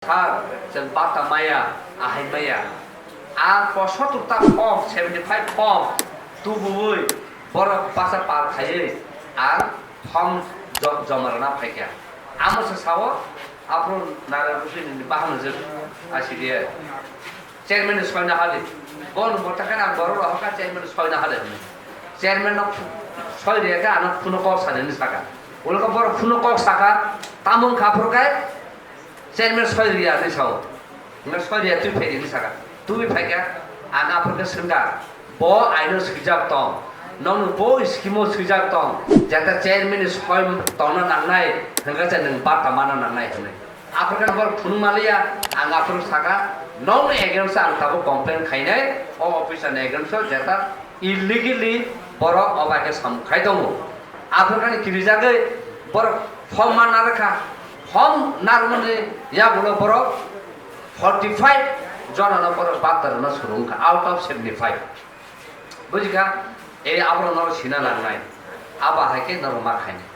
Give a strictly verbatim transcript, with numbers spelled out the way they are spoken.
Sir, chwng bata maya, ahai maya. Ang posotur ta form, seventy five form, tubuwi, borok basa pal khaiwi, ang form jo-, joma rwna phaikha. Amo se sao, aphuru nara rupini bahano je, asidi. Chairman ni soina hali. Bon bota kan ang borok rohor ka chairman ni soina hali hwnwi. Chairman no soi riya ka ano phone kok sani ni saka. Ulo ka borok phone kok saka, tamung kha phuru kai chairman soi riya ni sao. Nga soi riya twi phai ni saka. Twi phai ka ang aphuru ka sengka. Bo aino swijak tong. Nong bo scheme o swijak tong. Jata chairman ni soi tongna nangnai. Hwnkha cha nwng bata mana nangnai hwnwi. Aphuru khe number phunuk maliya, ang aphuru saka, nokni against o ang tabuk complain khainai, o officer ni against o jeta illegally borok obo hai khe samung khai tongo. Aphuru khe kirijagwi borok form ma narwkha, form narwkmani yagulo borok forty five jonano borok bata rwna suru wngkha out of seventy five. Bujikha, e aborok norok sina nangnai, abo hai khe norok ma khainai.